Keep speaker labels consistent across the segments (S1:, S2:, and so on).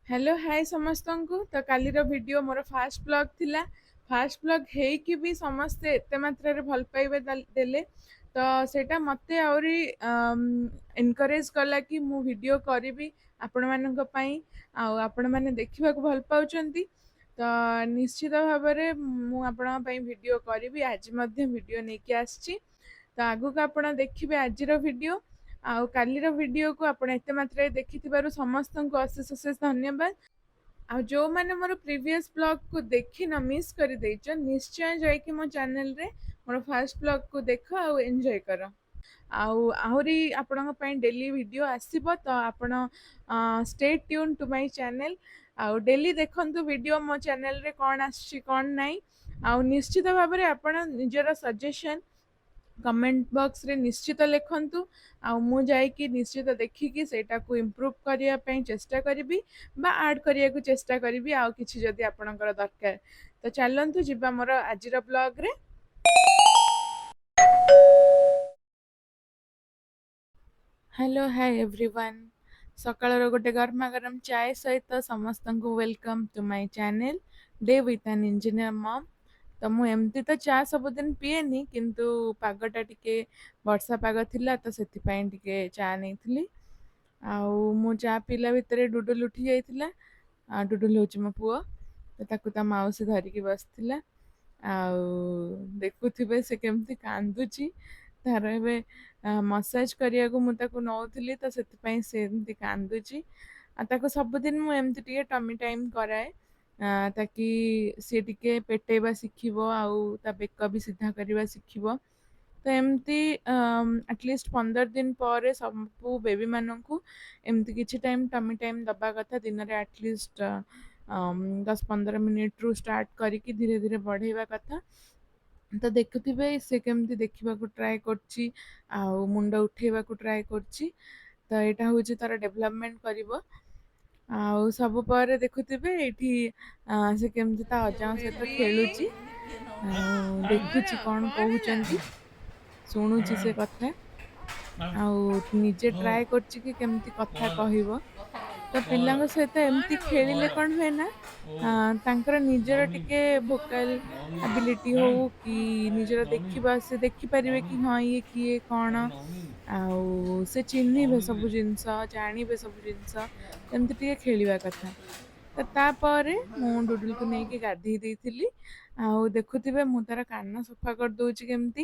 S1: Hello hi ସମସ୍ତଙ୍କୁ। ତ କାଲିର ଭିଡ଼ିଓ ମୋର ଫାଷ୍ଟ ବ୍ଲଗ୍ ଥିଲା। ଫାଷ୍ଟ ବ୍ଲଗ୍ ହେଇକି ବି ସମସ୍ତେ ଏତେ ମାତ୍ରାରେ ଭଲ ପାଇବା ଦେଲେ, ତ ସେଇଟା ମୋତେ ଆହୁରି ଏନକରେଜ୍ କଲା କି ମୁଁ ଭିଡ଼ିଓ କରିବି ଆପଣମାନଙ୍କ ପାଇଁ, ଆଉ ଆପଣମାନେ ଦେଖିବାକୁ ଭଲ ପାଉଛନ୍ତି, ତ ନିଶ୍ଚିତ ଭାବରେ ମୁଁ ଆପଣଙ୍କ ପାଇଁ ଭିଡ଼ିଓ କରିବି। ଆଜି ମଧ୍ୟ ଭିଡ଼ିଓ ନେଇକି ଆସିଛି, ତ ଆଗକୁ ଆପଣ ଦେଖିବେ ଆଜିର ଭିଡ଼ିଓ। ଆଉ କାଲିର ଭିଡ଼ିଓକୁ ଆପଣ ଏତେ ମାତ୍ରାରେ ଦେଖିଥିବାରୁ ସମସ୍ତଙ୍କୁ ଅଶେଷ ଅଶେଷ ଧନ୍ୟବାଦ। ଆଉ ଯେଉଁମାନେ ମୋର ପ୍ରିଭିୟସ୍ ବ୍ଲଗ୍କୁ ଦେଖିନ, ମିସ୍ କରିଦେଇଛ, ନିଶ୍ଚୟ ଯାଇକି ମୋ ଚ୍ୟାନେଲରେ ମୋର ଫାଷ୍ଟ ବ୍ଲଗ୍କୁ ଦେଖ ଆଉ ଏନ୍ଜୟ କର। ଆଉ ଆହୁରି ଆପଣଙ୍କ ପାଇଁ ଡେଲି ଭିଡ଼ିଓ ଆସିବ, ତ ଆପଣ stay tune to my channel ଆଉ ଡେଲି ଦେଖନ୍ତୁ ଭିଡ଼ିଓ, ମୋ ଚ୍ୟାନେଲରେ କ'ଣ ଆସୁଛି କ'ଣ ନାହିଁ। ଆଉ ନିଶ୍ଚିତ ଭାବରେ ଆପଣ ନିଜର ସଜେସନ୍ କମେଣ୍ଟ ବକ୍ସରେ ନିଶ୍ଚିତ ଲେଖନ୍ତୁ, ଆଉ ମୁଁ ଯାଇକି ନିଶ୍ଚିତ ଦେଖିକି ସେଇଟାକୁ ଇମ୍ପ୍ରୁଭ୍ କରିବା ପାଇଁ ଚେଷ୍ଟା କରିବି ବା ଆଡ଼୍ କରିବାକୁ ଚେଷ୍ଟା କରିବି ଆଉ କିଛି ଯଦି ଆପଣଙ୍କର ଦରକାର। ତ ଚାଲନ୍ତୁ ଯିବା ମୋର ଆଜିର ବ୍ଲଗ୍ରେ। ହ୍ୟାଲୋ ହାଏ ଏଭ୍ରିୱାନ୍, ସକାଳର ଗୋଟେ ଗରମା ଗରମ ଚାଏ ସହିତ ସମସ୍ତଙ୍କୁ welcome to my channel, Day with an Engineer Mom। ତ ମୁଁ ଏମିତି ତ ଚା ସବୁଦିନ ପିଏନି, କିନ୍ତୁ ପାଗଟା ଟିକେ ବର୍ଷା ପାଗ ଥିଲା, ତ ସେଥିପାଇଁ ଟିକେ ଚା ନେଇଥିଲି। ଆଉ ମୁଁ ଚା ପିଇଲା ଭିତରେ ଡୁଡୁଲ ଉଠି ଯାଇଥିଲା। ଆଉ ଡୁଡୁଲ ହେଉଛି ମୋ ପୁଅ, ତ ତାକୁ ତା ମାଉସୀ ଧରିକି ବସିଥିଲା। ଆଉ ଦେଖୁଥିବେ ସେ କେମିତି କାନ୍ଦୁଛି। ତାର ଏବେ ମସାଜ କରିବାକୁ ମୁଁ ତାକୁ ନଉଥିଲି, ତ ସେଥିପାଇଁ ସେ ଏମିତି କାନ୍ଦୁଛି। ଆଉ ତାକୁ ସବୁଦିନ ମୁଁ ଏମିତି ଟିକେ ଟମି ଟାଇମ୍ କରାଏ, ତାକି ସିଏ ଟିକେ ପେଟେଇବା ଶିଖିବ ଆଉ ତା ବେକ ବି ସିଧା କରିବା ଶିଖିବ। ତ ଏମିତି ଆଟଲିଷ୍ଟ 15 ଦିନ ପରେ ସବୁ ବେବିମାନଙ୍କୁ ଏମିତି କିଛି ଟାଇମ୍ ଟମି ଟାଇମ୍ ଦେବା କଥା। ଦିନରେ ଆଟଲିଷ୍ଟ 10-15 ମିନିଟ୍ରୁ ଷ୍ଟାର୍ଟ କରିକି ଧୀରେ ଧୀରେ ବଢ଼େଇବା କଥା। ତ ଦେଖୁଥିବେ ସେ କେମିତି ଦେଖିବାକୁ ଟ୍ରାଏ କରୁଛି ଆଉ ମୁଣ୍ଡ ଉଠେଇବାକୁ ଟ୍ରାଏ କରୁଛି। ତ ଏଇଟା ହେଉଛି ତାର ଡେଭଲପମେଣ୍ଟ କରିବ। ଆଉ ସବୁ ପରେ ଦେଖୁଥିବେ ଏଇଠି ସେ କେମିତି ତା ଅଜାଙ୍କ ସହିତ ଖେଳୁଛି ଆଉ ଦେଖୁଛି କ'ଣ କହୁଛନ୍ତି, ଶୁଣୁଛି ସେ କଥା ଆଉ ନିଜେ ଟ୍ରାଏ କରୁଛି କି କେମିତି କଥା କହିବ। ତ ପିଲାଙ୍କ ସହିତ ଏମିତି ଖେଳିଲେ କ'ଣ ହୁଏ ନା, ତାଙ୍କର ନିଜର ଟିକେ ଭୋକାଲ ଆବିଲିଟି ହଉ କି ନିଜର ଦେଖିବା, ସେ ଦେଖିପାରିବେ କି ହଁ ଇଏ କିଏ କ'ଣ, ଆଉ ସେ ଚିହ୍ନିବେ ସବୁ ଜିନିଷ, ଜାଣିବେ ସବୁ ଜିନିଷ। ଏମିତି ଟିକେ ଖେଳିବା କଥା। ତ ତାପରେ ମୁଁ ଡୁଡୁଲକୁ ନେଇକି ଗାଧେଇ ଦେଇଥିଲି। ଆଉ ଦେଖୁଥିବେ ମୁଁ ତାର କାନ ସଫା କରିଦେଉଛି କେମିତି।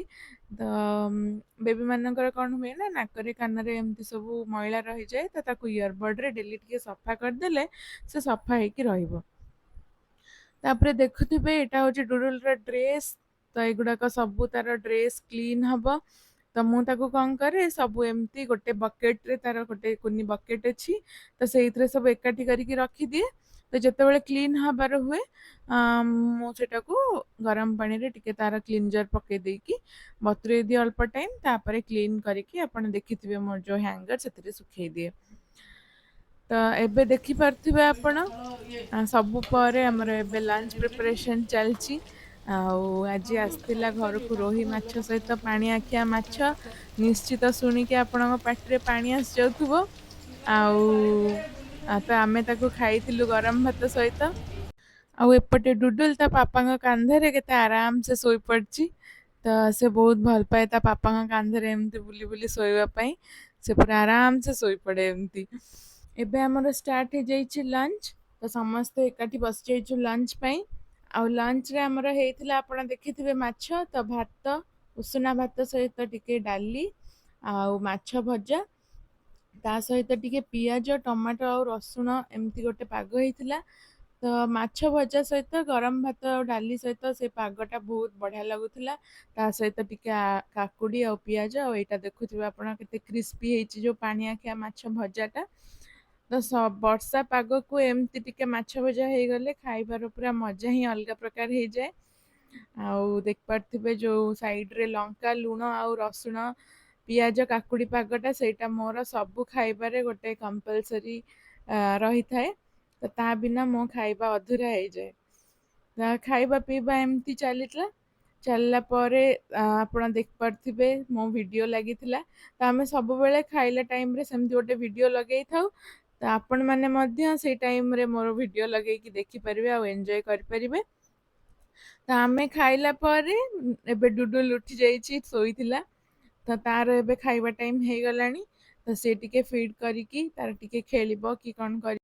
S1: ତ ବେବିମାନଙ୍କର କ'ଣ ହୁଏ ନା, ନାକରେ କାନରେ ଏମିତି ସବୁ ମଇଳା ରହିଯାଏ, ତ ତାକୁ ଇୟରବଡ଼ରେ ଡେଲି ଟିକେ ସଫା କରିଦେଲେ ସେ ସଫା ହେଇକି ରହିବ। ତାପରେ ଦେଖୁଥିବେ ଏଇଟା ହେଉଛି ଡୁଡୁଲର ଡ୍ରେସ୍। ତ ଏଗୁଡ଼ାକ ସବୁ ତାର ଡ୍ରେସ୍ କ୍ଲିନ୍ ହବ। ତ ମୁଁ ତାକୁ କ'ଣ କରେ, ସବୁ ଏମିତି ଗୋଟେ ବକେଟ୍ରେ, ତାର ଗୋଟେ କୁନି ବକେଟ୍ ଅଛି, ତ ସେଇଥିରେ ସବୁ ଏକାଠି କରିକି ରଖିଦିଏ। ତ ଯେତେବେଳେ କ୍ଲିନ୍ ହବାର ହୁଏ, ମୁଁ ସେଟାକୁ ଗରମ ପାଣିରେ ଟିକେ ତାର କ୍ଲିନଜର୍ ପକେଇ ଦେଇକି ବତୁରେଇ ଦିଏ ଅଳ୍ପ ଟାଇମ୍। ତାପରେ କ୍ଲିନ୍ କରିକି ଆପଣ ଦେଖିଥିବେ ମୋର ଯେଉଁ ହ୍ୟାଙ୍ଗର, ସେଥିରେ ଶୁଖେଇ ଦିଏ। ତ ଏବେ ଦେଖିପାରୁଥିବେ ଆପଣ, ସବୁ ପରେ ଆମର ଏବେ ଲଞ୍ଚ ପ୍ରିପାରେସନ୍ ଚାଲିଛି। ଆଉ ଆଜି ଆସିଥିଲା ଘରକୁ ରୋହି ମାଛ ସହିତ ପାଣିଆଖିଆ ମାଛ। ନିଶ୍ଚିତ ଶୁଣିକି ଆପଣଙ୍କ ପାଟିରେ ପାଣି ଆସିଯାଉଥିବ। ଆଉ ତ ଆମେ ତାକୁ ଖାଇଥିଲୁ ଗରମ ଭାତ ସହିତ। ଆଉ ଏପଟେ ଡୁଡୁଲ ତା ପାପାଙ୍କ କାନ୍ଧରେ କେତେ ଆରାମସେ ଶୋଇପଡ଼ିଛି। ତ ସେ ବହୁତ ଭଲ ପାଏ ତା ପାପାଙ୍କ କାନ୍ଧରେ ଏମିତି ବୁଲି ବୁଲି ଶୋଇବା ପାଇଁ। ସେ ପୁରା ଆରାମସେ ଶୋଇପଡ଼େ ଏମିତି। ଏବେ ଆମର ଷ୍ଟାର୍ଟ ହେଇଯାଇଛି ଲଞ୍ଚ, ତ ସମସ୍ତେ ଏକାଠି ବସିଯାଇଛୁ ଲଞ୍ଚ ପାଇଁ। ଆଉ ଲଞ୍ଚରେ ଆମର ହେଇଥିଲା, ଆପଣ ଦେଖିଥିବେ, ମାଛ। ତ ଭାତ, ଉଷୁନା ଭାତ ସହିତ ଟିକେ ଡାଲି ଆଉ ମାଛ ଭଜା, ତା ସହିତ ଟିକେ ପିଆଜ, ଟମାଟୋ ଆଉ ରସୁଣ ଏମିତି ଗୋଟେ ପାଗ ହେଇଥିଲା। ତ ମାଛ ଭଜା ସହିତ ଗରମ ଭାତ ଆଉ ଡାଲି ସହିତ ସେ ପାଗଟା ବହୁତ ବଢ଼ିଆ ଲାଗୁଥିଲା। ତା ସହିତ ଟିକେ କାକୁଡ଼ି ଆଉ ପିଆଜ। ଆଉ ଏଇଟା ଦେଖୁଥିବେ ଆପଣ କେତେ କ୍ରିସ୍ପି ହେଇଛି ଯେଉଁ ପାଣିଆଖିଆ ମାଛ ଭଜାଟା। ତ ବର୍ଷା ପାଗକୁ ଏମିତି ଟିକେ ମାଛ ଭଜା ହେଇଗଲେ ଖାଇବାର ପୁରା ମଜା ହିଁ ଅଲଗା ପ୍ରକାର ହେଇଯାଏ। ଆଉ ଦେଖିପାରୁଥିବେ ଯେଉଁ ସାଇଡ଼ରେ ଲଙ୍କା, ଲୁଣ ଆଉ ରସୁଣ, ପିଆଜ, କାକୁଡ଼ି ପାଗଟା, ସେଇଟା ମୋର ସବୁ ଖାଇବାରେ ଗୋଟେ କମ୍ପଲସରି ରହିଥାଏ। ତ ତା ବିନା ମୋ ଖାଇବା ଅଧୁରା ହେଇଯାଏ। ତ ଖାଇବା ପିଇବା ଏମିତି ଚାଲିଥିଲା। ଚାଲିଲା ପରେ ଆପଣ ଦେଖିପାରୁଥିବେ ମୋ ଭିଡ଼ିଓ ଲାଗିଥିଲା। ତ ଆମେ ସବୁବେଳେ ଖାଇଲା ଟାଇମ୍ରେ ସେମିତି ଗୋଟେ ଭିଡ଼ିଓ ଲଗେଇଥାଉ। ତ ଆପଣମାନେ ମଧ୍ୟ ସେଇ ଟାଇମ୍ରେ ମୋର ଭିଡ଼ିଓ ଲଗେଇକି ଦେଖିପାରିବେ ଆଉ ଏନ୍ଜୟ କରିପାରିବେ। ତ ଆମେ ଖାଇଲା ପରେ ଏବେ ଡୁଡୁଲ ଉଠି ଯାଇଛି, ଶୋଇଥିଲା। ତ ତାର ଏବେ ଖାଇବା ଟାଇମ୍ ହେଇଗଲାଣି। ତ ସେ ଟିକେ ଫିଡ୍ କରିକି ତାର ଟିକେ ଖେଳିବ କି କ'ଣ କରିବ।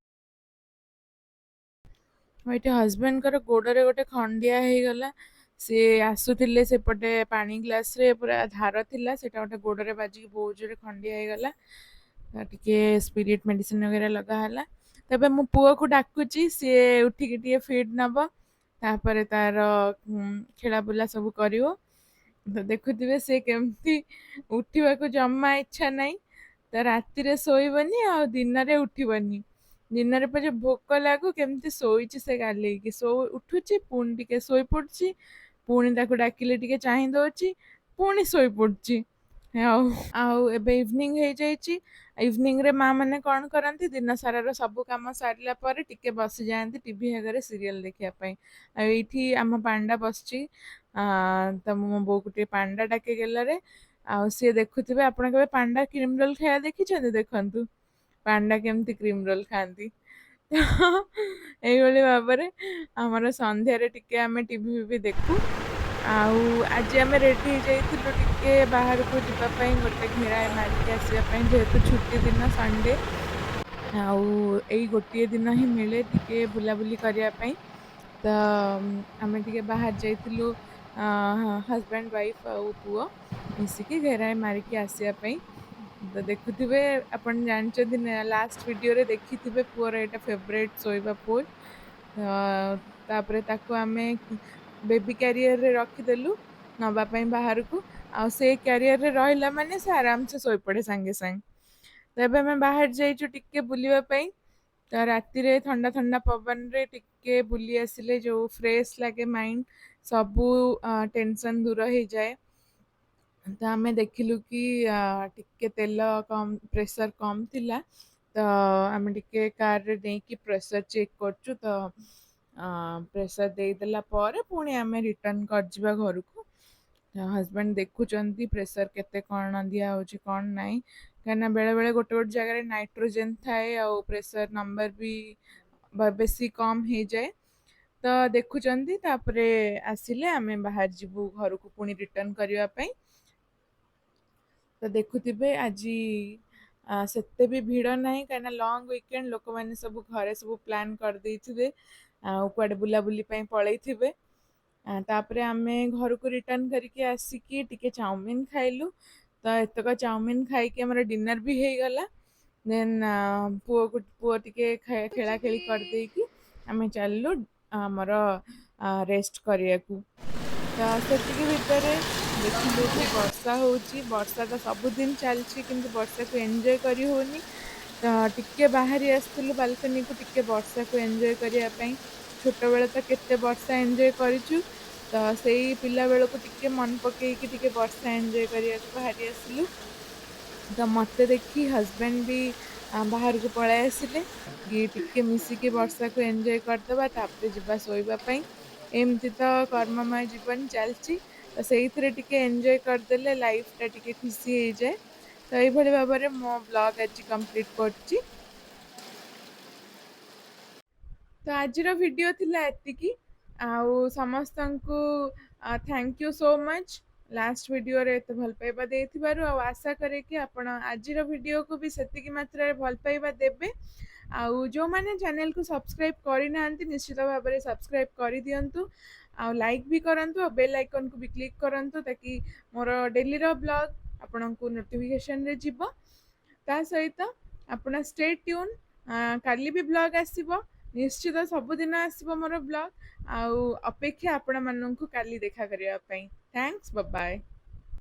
S1: ଏଇଠି ହଜବେଣ୍ଡଙ୍କର ଗୋଡ଼ରେ ଗୋଟେ ଖଣ୍ଡିଆ ହେଇଗଲା। ସିଏ ଆସୁଥିଲେ ସେପଟେ, ପାଣି ଗ୍ଲାସରେ ପୁରା ଧାର ଥିଲା, ସେଇଟା ଗୋଟେ ଗୋଡ଼ରେ ବାଜିକି ବହୁତ ଜୋରେ ଖଣ୍ଡିଆ ହେଇଗଲା। ତ ଟିକେ ସ୍ପିରିଟ୍ ମେଡ଼ିସିନ ବଗେରା ଲଗା ହେଲା। ତେବେ ମୁଁ ପୁଅକୁ ଡାକୁଛି, ସିଏ ଉଠିକି ଟିକେ ଫିଡ୍ ନେବ, ତାପରେ ତାର ଖେଳା ବୁଲା ସବୁ କରିବ। ତ ଦେଖୁଥିବେ ସେ କେମିତି ଉଠିବାକୁ ଜମା ଇଚ୍ଛା ନାହିଁ। ତ ରାତିରେ ଶୋଇବନି ଆଉ ଦିନରେ ଉଠିବନି। ଦିନରେ ପଛେ ଭୋକ ଲାଗୁ, କେମିତି ଶୋଇଛି ସେ ଗାଲେଇକି। ଉଠୁଛି, ପୁଣି ଟିକେ ଶୋଇପଡ଼ୁଛି, ପୁଣି ତାକୁ ଡାକିଲେ ଟିକେ ଚାହିଁ ଦଉଛି, ପୁଣି ଶୋଇପଡ଼ୁଛି। ଆଉ ଏବେ ଇଭିନିଂ ହେଇଯାଇଛି। ଇଭିନିଂରେ ମା ମାନେ କ'ଣ କରନ୍ତି? ଦିନ ସାରାର ସବୁ କାମ ସାରିଲା ପରେ ଟିକେ ବସିଯାଆନ୍ତି ଟିଭି ଆଗରେ ସିରିଏଲ୍ ଦେଖିବା ପାଇଁ। ଆଉ ଏଇଠି ଆମ ପାଣ୍ଡା ବସିଛି। ତ ମୁଁ ମୋ ବୋଉକୁ ଟିକେ ପାଣ୍ଡା ଡାକେ ଗେଲରେ। ଆଉ ସିଏ ଦେଖୁଥିବେ। ଆପଣ କେବେ ପାଣ୍ଡା କ୍ରିମ୍ ରୋଲ୍ ଖାଇବା ଦେଖିଛନ୍ତି? ଦେଖନ୍ତୁ ପାଣ୍ଡା କେମିତି କ୍ରିମ୍ ରୋଲ୍ ଖାଆନ୍ତି। ତ ଏଇଭଳି ଭାବରେ ଆମର ସନ୍ଧ୍ୟାରେ ଟିକେ ଆମେ ଟିଭି ଫିଭି ଦେଖୁ। ଆଉ ଆଜି ଆମେ ରେଡ଼ି ହେଇଯାଇଥିଲୁ ଟିକେ ବାହାରକୁ ଯିବା ପାଇଁ, ଗୋଟେ ଘେରାଏ ମାରିକି ଆସିବା ପାଇଁ, ଯେହେତୁ ଛୁଟି ଦିନ ସଣ୍ଡେ ଆଉ ଏଇ ଗୋଟିଏ ଦିନ ହିଁ ମିଳେ ଟିକେ ବୁଲାବୁଲି କରିବା ପାଇଁ। ତ ଆମେ ଟିକେ ବାହାରି ଯାଇଥିଲୁ, ହଜବେଣ୍ଡ, ୱାଇଫ୍ ଆଉ ପୁଅ ମିଶିକି ଘେରାଏ ମାରିକି ଆସିବା ପାଇଁ। ତ ଦେଖୁଥିବେ, ଆପଣ ଜାଣିଛନ୍ତି, ଲାଷ୍ଟ ଭିଡ଼ିଓରେ ଦେଖିଥିବେ, ପୁଅର ଏଇଟା ଫେଭରେଟ୍ ଶୋଇବା ପୋଜ୍। ତାପରେ ତାକୁ ଆମେ ବେବି କ୍ୟାରିୟରରେ ରଖିଦେଲୁ ନେବା ପାଇଁ ବାହାରକୁ। ଆଉ ସେ କ୍ୟାରିୟରରେ ରହିଲା ମାନେ ସେ ଆରାମସେ ଶୋଇପଡ଼େ ସାଙ୍ଗେ ସାଙ୍ଗେ। ତ ଏବେ ଆମେ ବାହାରି ଯାଇଛୁ ଟିକେ ବୁଲିବା ପାଇଁ। ତ ରାତିରେ ଥଣ୍ଡା ଥଣ୍ଡା ପବନରେ ଟିକେ ବୁଲି ଆସିଲେ ଯେଉଁ ଫ୍ରେଶ୍ ଲାଗେ ମାଇଣ୍ଡ, ସବୁ ଟେନସନ୍ ଦୂର ହେଇଯାଏ। ତ ଆମେ ଦେଖିଲୁ କି ଟିକେ ତେଲ କମ୍, ପ୍ରେସର କମ୍ ଥିଲା। ତ ଆମେ ଟିକେ କାରରେ ନେଇକି ପ୍ରେସର ଚେକ୍ କରୁଛୁ। ତ ପ୍ରେସର ଦେଇଦେଲା ପରେ ପୁଣି ଆମେ ରିଟର୍ନ କରିଯିବା ଘରକୁ। ହଜବେଣ୍ଡ ଦେଖୁଛନ୍ତି ପ୍ରେସର କେତେ କ'ଣ ଦିଆହେଉଛି କ'ଣ ନାହିଁ, କାହିଁକିନା ବେଳେବେଳେ ଗୋଟେ ଗୋଟେ ଜାଗାରେ ନାଇଟ୍ରୋଜେନ୍ ଥାଏ ଆଉ ପ୍ରେସର ନମ୍ବର ବି ବେଶୀ କମ୍ ହେଇଯାଏ। ତ ଦେଖୁଛନ୍ତି, ତାପରେ ଆସିଲେ ଆମେ ବାହାରି ଯିବୁ ଘରକୁ ପୁଣି ରିଟର୍ନ କରିବା ପାଇଁ। ତ ଦେଖୁଥିବେ ଆଜି ସେତେ ବି ଭିଡ଼ ନାହିଁ, କାହିଁକିନା ଲଙ୍ଗ୍ ୱିକେଣ୍ଡ, ଲୋକମାନେ ସବୁ ଘରେ ସବୁ ପ୍ଲାନ୍ କରିଦେଇଥିବେ ଆଉ କୁଆଡ଼େ ବୁଲାବୁଲି ପାଇଁ ପଳେଇଥିବେ। ତାପରେ ଆମେ ଘରକୁ ରିଟର୍ନ କରିକି ଆସିକି ଟିକେ ଚାଉମିନ ଖାଇଲୁ। ତ ଏତକ ଚାଉମିନ ଖାଇକି ଆମର ଡିନର୍ ବି ହେଇଗଲା। ଦେନ୍ ପୁଅକୁ ପୁଅ ଟିକେ ଖେଳା ଖେଳି କରିଦେଇକି ଆମେ ଚାଲିଲୁ ଆମର ରେଷ୍ଟ କରିବାକୁ। ତ ସେତିକି ଭିତରେ ଦେଖିଲୁ କି ବର୍ଷା ହେଉଛି। ବର୍ଷା ତ ସବୁଦିନ ଚାଲିଛି, କିନ୍ତୁ ବର୍ଷାକୁ ଏନ୍ଜୟ କରି ହେଉନି। ତ ଟିକେ ବାହାରି ଆସିଥିଲୁ ବାଲକୋନିକୁ ଟିକେ ବର୍ଷାକୁ ଏନ୍ଜୟ କରିବା ପାଇଁ। ଛୋଟବେଳେ ତ କେତେ ବର୍ଷା ଏନ୍ଜୟ କରିଛୁ, ତ ସେଇ ପିଲାବେଳକୁ ଟିକେ ମନେ ପକେଇକି ଟିକେ ବର୍ଷା ଏନ୍ଜୟ କରିବାକୁ ବାହାରି ଆସିଲୁ। ତ ମୋତେ ଦେଖି ହଜବେଣ୍ଡ ବି ବାହାରକୁ ପଳାଇ ଆସିଲେ କି ଟିକେ ମିଶିକି ବର୍ଷାକୁ ଏନ୍ଜୟ କରିଦେବା, ତାପରେ ଯିବା ଶୋଇବା ପାଇଁ। ଏମିତି ତ କର୍ମମୟ ଜୀବନ ଚାଲିଛି, ତ ସେଇଥିରେ ଟିକେ ଏନ୍ଜୟ କରିଦେଲେ ଲାଇଫଟା ଟିକେ ଖୁସି ହେଇଯାଏ। ତ ଏଇଭଳି ଭାବରେ ମୋ ବ୍ଲଗ୍ ଆଜି କମ୍ପ୍ଲିଟ୍ କରୁଛି। ତ ଆଜିର ଭିଡ଼ିଓ ଥିଲା ଏତିକି। ଆଉ ସମସ୍ତଙ୍କୁ thank you so much last ଭିଡ଼ିଓରେ ଏତେ ଭଲ ପାଇବା ଦେଇଥିବାରୁ। ଆଉ ଆଶା କରେ କି ଆପଣ ଆଜିର ଭିଡ଼ିଓକୁ ବି ସେତିକି ମାତ୍ରାରେ ଭଲ ପାଇବା ଦେବେ। ଆଉ ଯେଉଁମାନେ ଚ୍ୟାନେଲକୁ ସବସ୍କ୍ରାଇବ୍ କରିନାହାନ୍ତି, ନିଶ୍ଚିତ ଭାବରେ ସବସ୍କ୍ରାଇବ୍ କରିଦିଅନ୍ତୁ ଆଉ ଲାଇକ୍ ବି କରନ୍ତୁ ଆଉ ବେଲ୍ ଆଇକନ୍କୁ ବି କ୍ଲିକ୍ କରନ୍ତୁ, ତାକି ମୋର ଡେଲିର ବ୍ଲଗ୍ ଆପଣଙ୍କୁ ନୋଟିଫିକେସନରେ ଯିବ। ତା ସହିତ ଆପଣ ଷ୍ଟେ ଟ୍ୟୁନ୍, କାଲି ବି ବ୍ଲଗ୍ ଆସିବ ନିଶ୍ଚିତ, ସବୁଦିନ ଆସିବ ମୋର ବ୍ଲଗ୍। ଆଉ ଅପେକ୍ଷା ଆପଣମାନଙ୍କୁ କାଲି ଦେଖା କରିବା ପାଇଁ। Thanks, bye.